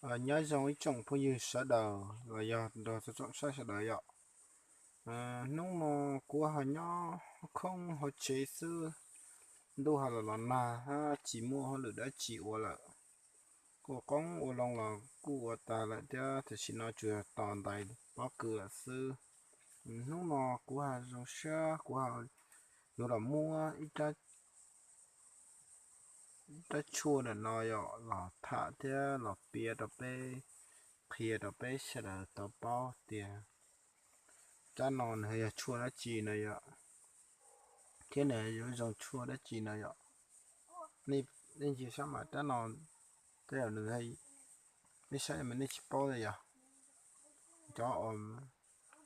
Nyob zoo ib tsoom phooj ywg sawv daws los yog nrog tsoom saib sawv daws yom. Hnub no kuv ho nyob khoob hauv tsev xwb, ntuj ho los los nag hab tsis muaj hauj lwm dab tsi ua lawm. Ua qoob ua loo los kuj ua tas lawm thiab, tam sim no tsuas yog tos ntais pob kws lawm xwb. Hnub no kuv ho zoo siab kuv ho yuav los muab ib rab tshuaj ntawm no yom los tham thiab los piav rau peb, qhia rau peb sawv daws tau paub tias rab no nws yog tshuaj dab tsi no yom, thiab nws yuav zoo tshuaj dab tsi no yom. Nej ntsia saib mas rab no tej zaum nws, nej saib mas nej tsis paub li yom. Cov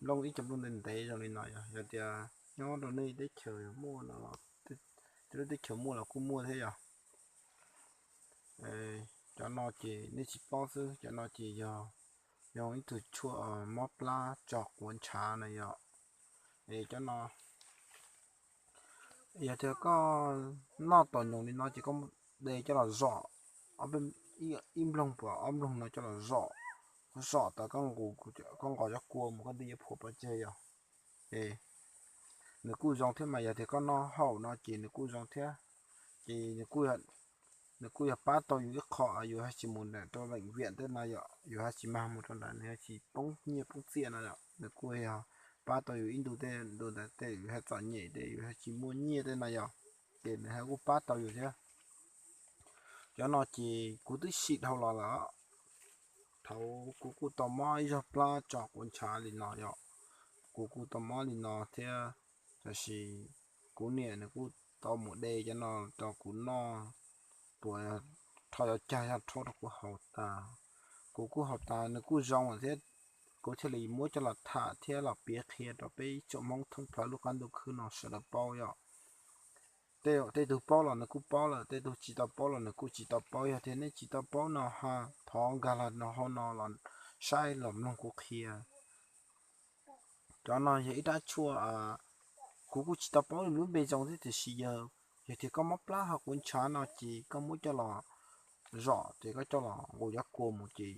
nplooj, ib cov nplooj ntev ntev zoo li no yog, yog tias nyob rau nej teb chaws muaj no, cov lub teb chaws muaj los kuj muaj thiab yom. Cov no ces nej tsis paub xwb, cov no ces yog, yog ib tug tshuaj mob plab tso quav ntshav na yom. Es cov no yog tias koj noj taus nyoos li no ces koj de coj los zom ib nplooj puas ob nplooj no coj los zom, zom tas koj nqos cov kua mus koj nti yuav phuam pov tseg yom. Es nws kuj zoo thiab mas yog tias koj noj haum no ces nws kuj zoo thiab. Ces nws kuj yog pab tau yus ib qho yus ho tsis mus rau bệnh viện tej no yom, yus ho tsis mag mus rau ntawd nws ho tsis poob nyiaj poob txiaj no yom, nws kuj yog pab tau yus ib ntu tej ntu ntawd tej yus ho txom nyem tej yus ho tsis muaj nyiaj tej no yom, ces nws ho kuj pab tau yus thiab. Cov no ces kuv twb sim dhau los lawm. Thaum kuv kuj tau mob ib zaug plab tso quav ntshav li no yom, kuv kuj tau mob li no thiab, tab sis kuv niam nws kuj tau mus de cov no rau kuv noj, puas rho cov cag yog rhaub rau kuv haus tas, kuv kuj haus tas nws kuj zoo lawm thiab. Kuv thiaj li muab coj los tham thiab los piav qhia rau peb tsoom Hmoob thoob plaws lub qab ntuj khwb no sawv daws paub yom. Tej, tej tug paub los nws kuj paub lawm, tej tug tsis tau paub los nws kuj tsis tau paub. Yog tias nej tsis tau paub no ha, thov nkag los hauv no los saib los mloog kuv qhia. Cov no yog ib rab tshuaj, kuv kuj tsis tau paub lub npe zoo thiab tiam sis yog, yog tias koj mob plab ho quav ntshav no ces koj muab coj los zom ces koj coj los nqus cov kua mus ces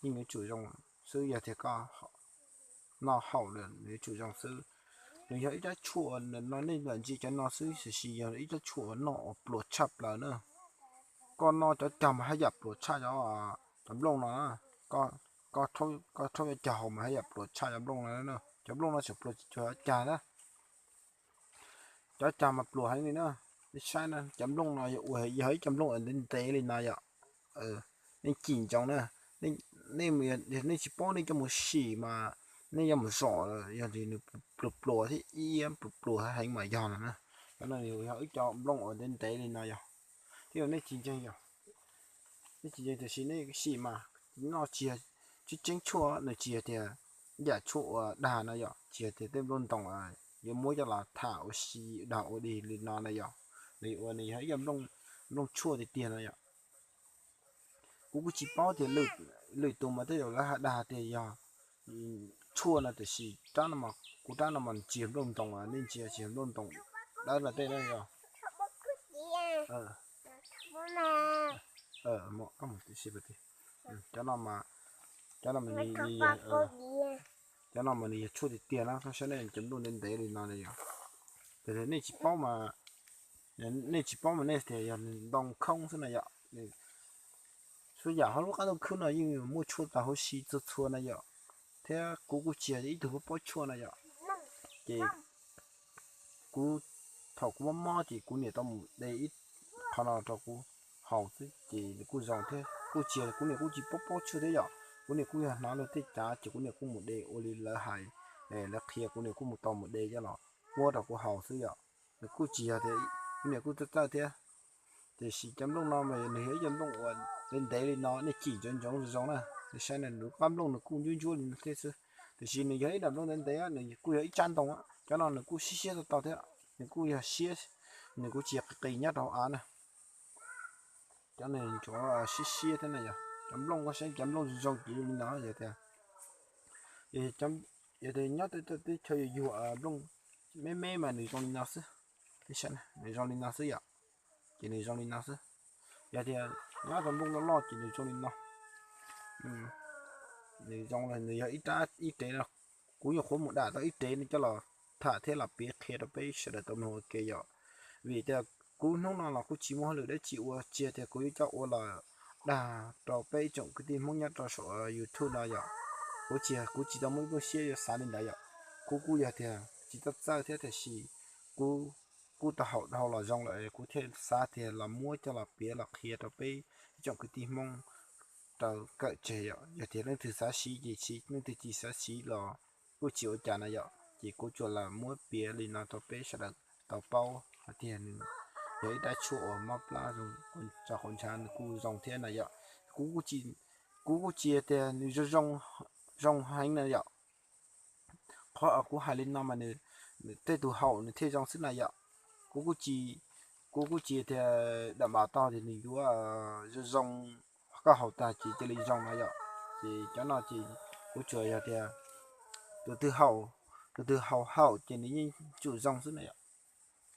yeej yuav tsum zoo xwb, yog tias koj noj haum lawm nws yuav tsum zoo xwb. Nws yog ib rab tshuaj no nej lam ntsia cov no xwb tiam sis yog ib rab tshuaj uas noj uas pluas tshaj plaws na. Koj noj cov cag mas haj yam pluas tshaj cov, cov nplooj no na. Koj rhaub cov cag haus mas haj yam pluas tshaj cov nplooj no. Cov nplooj no tseem pluas tsis cuag cov cag na. Cov cag mas pluas heev li na. Nej saib na, cov nplooj no yog ua yog ib cov nplooj uas ntev ntev li no yom. Nej cim ntsoov na, nej tsis paub nej coj mus sim mas nej yuav mus zom yog li nws pluas pluas thiab ib pluas pluas heev mas yog no na. Cov no yog ib cov nplooj uas ntev ntev li no yog, thiab nej tsis ntseeg yog, nej tsis ntseeg tiam sis nej sim mas noj tsis yog tseeb tseeb tshuaj, nws tsis yog tias yam tshuaj uas dag no yom, tsis yog tias tej nplooj ntoos yuav muab coj los tham ua si dag ua dig li no na yom. Nws ua nws yog ib co nplooj tshuaj tiag tiag no yom. Kuv kuj tsis paub tias lwm tus mas tej zaum lawv hais dag tias yog tshuaj no tiam sis rab no, kuv rab no mas tsis yog nplooj ntoos, nej ntsia tsis yog nplooj ntoos dawb no tej na yog. Cov no, cov no mas, cov no mas nws yog tshuaj tiag tiag na, koj saib nej cov nplooj ntev ntev li no na yom. Tias nej tsis paub mas, nej tsis paub mas nej tias yog ntoo khoob xwb na yom. Txhua yam hauv lub qab ntuj khwb no yeej muaj tshuaj tag huv si txhua txhua na yom. Thiab kuv kuj tsis yog ib tug paub paub tshuaj na yom. Ces kuv, thaum kuv mob mob ces kuv niam tau mus de ib qho no rau kuv haus xwb ces nws kuj zoo thiab. Kuj tsis, kuv niam kuj tsis paub paub tshuaj thiab yom, kuv niam kuj yog hnov luag tej cav ces kuv niam kuj mus de ua li lawv hais, lawv qhia kuv niam kuj mus tau mus de coj los muab rau kuv haus xwb yom. Nws kuj tsis yog tias, kuv niam kuj txawj txawj thiab. Tiam sis cov nplooj no mas nws yog ib co nplooj uas ntev ntev li no nej cim ntsoov ntsoov zoo zoo na, nej saib nws lub qab nplooj nws kuj ntsuab ntsuab li no thiab xwb. Tiam sis nws yog ib daim nplooj ntev ntev, nws kuj yog ib tsab ntoo, cov no nws kuj siab siab tau tau thiab, nws kuj yog siab, nws kuj tsis qis qis nyob rau hauv av na. Cov no tsuas siab siab thiab na yom. Cov nplooj koj saib cov nplooj zoo zoo ces li no yog tias, yog tias nyob teb chaws yuag yuag nplooj me me mas nws zoo li no xwb. Nws zoo li no xwb yom, ces nws zoo li no xwb. Yog tias nyob rau nplooj loj loj ces nws zoo li no. Nws zoo, nws yog ib rab ib rev no, kuv nyuam qhuav mus dam tau ib rev no coj los tham thiab los piav qhia rau peb sawv daws tau mloog ua ke yom. Vim tias kuv hnub no los kuj tsis muaj hauj lwm dab tsi ua, tsis tias kuv yuav coj ua los dag rau peb ib tsoom kwv tij Hmoob nyob rau saum YouTube no yom. Kuv tsis, kuv tsis tau muaj ib pliag siab yuav xav li ntawd yom. Kuv kuj yog tias tsis txawj txawj thiab tiam sis kuv kuj tau haum dhau los zoo lawm, kuv thiaj xav tias los muab coj los piav los qhia rau peb ib tsoom kwv tij Hmoob rau kawm tseg yom. Yog tias leej twg xav siv ces siv, leej twg tsis xav siv los kuj tsis ua cas na yom. Ces kuv tsuas los muab piav li no rau peb sawv daws tau paub hais tias nws yog ib rab tshuaj uas mob plab zoo, tso quav ntshav nws kuj zoo thiab na yom. Kuv kuj tsis, kuv kuj tsis tias nws zoo, zoo heev na yom. Qhov uas kuv hais li no mas nws, tej tus haus nws thiaj zoo xwb na yom. Kuv kuj tsis, kuv kuj tsis tias dam npas tau tias nws yuav zoo zoo, koj haus tag ces cia li zoo na yom. Ces cov no ces kuv tsuas yog tias tus twg haus, tus twg haus haus ces nws yeej tsum zoo xwb na yom.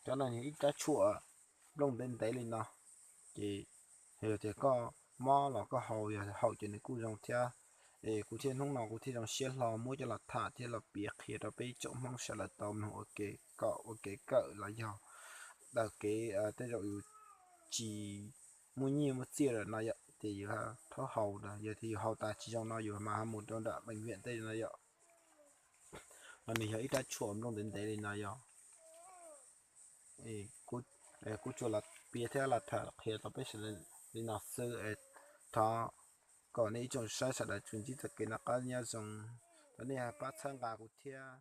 Cov no yog ib rab tshuaj nplooj ntev ntev li no, ces yog tias koj mob los koj haus, yog haus ces nws kuj zoo thiab. Es kuv thiaj hnub no kuv thiaj zoo siab hlo muab coj los tham thiab los piav qhia rau peb tsoom Hmoob sawv daws tau mloog ua ke, kom ua kev kawm los yog daws kev tej zaum yus tsis muaj nyiaj muaj txiaj lawm no yom, ces yus rov haus, yog tias yus haus tas tsis zoo no yus mas ho mus rau nram bệnh viện tej no yom. Mas nws yog ib rab tshuaj nplooj ntev ntev li no yom. Kuv tsuas los piav thiab los tham qhia rau peb sawv daws li no xwb. Thov kom nej ib tsoom saib sawv daws tsuas ntsib txoj kev noj qab nyob zoo, thov nej pab txhawb nqa kuv thiab.